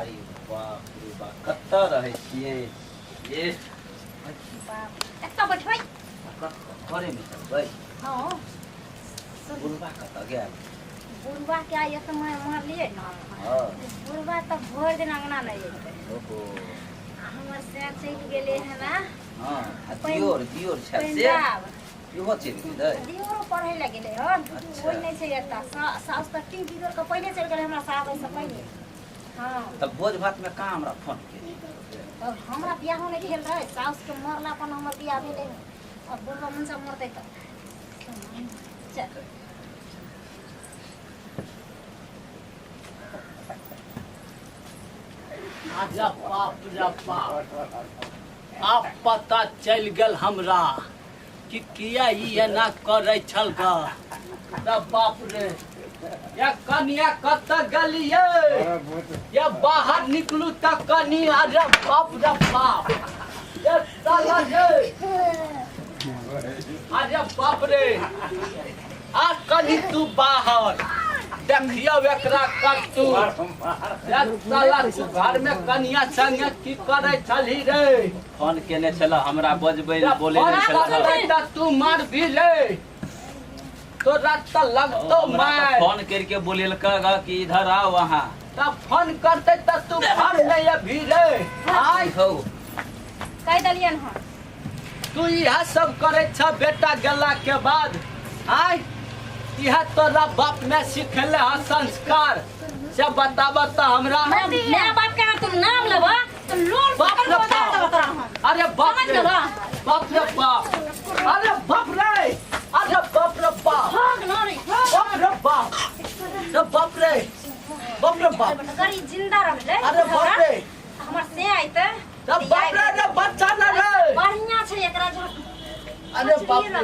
अरे बाप रे बाप, कतऽ रहै छियै ये? बाप, एतऽ बैठबै। घरेमे चलबै? हँ। बुढ़बा कतऽ गेल? बुढ़बा के आइ एतऽ मारलियै ने। हँ। बुढ़बा तऽ भरि दिन अंगना नहि अयतै। ओहो। आ हमर सैं चलि गेलै हन। हँ, आ दियोर, दियोर छल से? पंजाब। इहो चलि गेलै? दियोरो पढ़ै लए गेलै हन। अच्छा। कोइ नहि छै एतऽ। साउस तऽ टीम बिगड़ कऽ पहिले चलि गेलै हमरा से आबै से पहिले। हँ। तऽ भोज भातमे कहाँ हमरा फोन केली? तब हमरा बियाहो नहि भेल रहै। साउसके मरला पर हमर बियाह भेलै। अब बुढ़बा मनसा मरतै तऽ चल। अरे बाप रे बाप, आब पता चलि गेल हमरा कि किया ई एना करै छल ग। रे बाप रे, या कनिया कतऽ गेलियै? या बाहर निकलू तऽ कनि। अरे बाप रे बाप, ये साला रे, अरे बाप रे, आ कनि तू बाहर देखियौ एकरा कत्तू। ये साला, तू घर में कनिया संगे की करै छलही रे? फोन केने छल हमरा, बजबै बोले फोन छल। करबै तऽ तू मारबी रे, तोरा तऽ लगतौ हमरा तऽ मार। फोन करके बोलेलका गा कि इधर आओ अहाँ। तऽ फोन करतै तऽ तू घर नहीं अभी रे? आय। हौ। कहि देलियनि हन। तू इएह सब करै छ बेटा गेला के बाद? आय, इएह तोरा बाप में सिखेले हँ संस्कार से? बताब तऽ हमरा। माय बाप के अगर तुम नाम लेबा तो लोल बाप पकड़ रे के उतार बाप। देबो तोरा हम। अरे बाप समझ रे। गेलऽ? बाप रे बाप, अरे बाप रे, अरे बाप रे बाप। भाग न रे, भाग। बाप रे बाप रे, बाप रे बाप रे बाप। अगर ई जिंदा रहलै अरे बाप रे। हमर से आइते। अरे बाप रे रे, बच्चा ना रे। बढ़िया छै एकरा जो। अरे बाप रे।